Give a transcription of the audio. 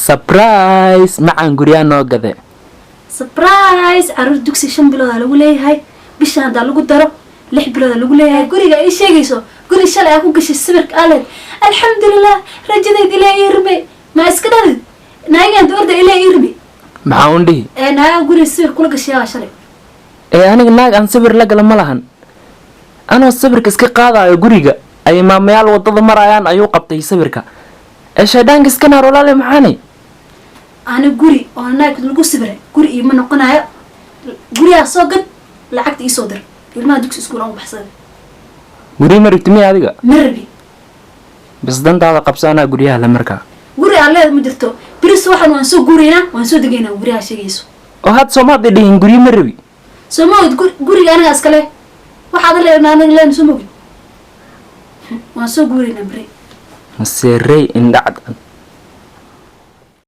Surprise, macaan, guryaa noo gade. Surprise! Caruur dugsi 5 biloodaa lagu leeyahay. Bishan haddaa lagu daro, 6 biloodaa lagu leeyahay. Guriga ay sheegayso, guri shalay aa ku gashay sawirka aleed. Alxamdulilah, rajadayd ilaa ii rumey. Ma iska dhalid naagaan orda ilaa ii rumey. Maxaa un dhihi? Ee naagaa guriga sawir kula gashay waa shalay. Ee aniga naag aan sawir la gala ma lahan. Anoo sawirka iska qaadayo guriga ay maamayaal wadada marayaan ayuu qabtay sawirka. Ee shaydhaanka iska naar, walaale, maxaanay? Ani guri oo naag lagu sawiray guri iima noqonayo. Gurigaa soo gad, lacagta iisoo dir, ilmaha dugsi iskuul aan u baxsaday. Guryo ma rabti miya adiga? Ma rabi. Bas, dantaada qabso, anaa guryaha la markaa. Guri aan leeda ma jirto. Biris waxaan waan soo guuraynaa, waan soo degaynaa guryaha sheegayso. Oo had soomaad dhihin guryo ma rabi? Soo ma ogid guriga aniga iskale? Waxaad leena aniga leen, soo ma ogid? Waan soo guuraynaa beri. Maseerey indhacad.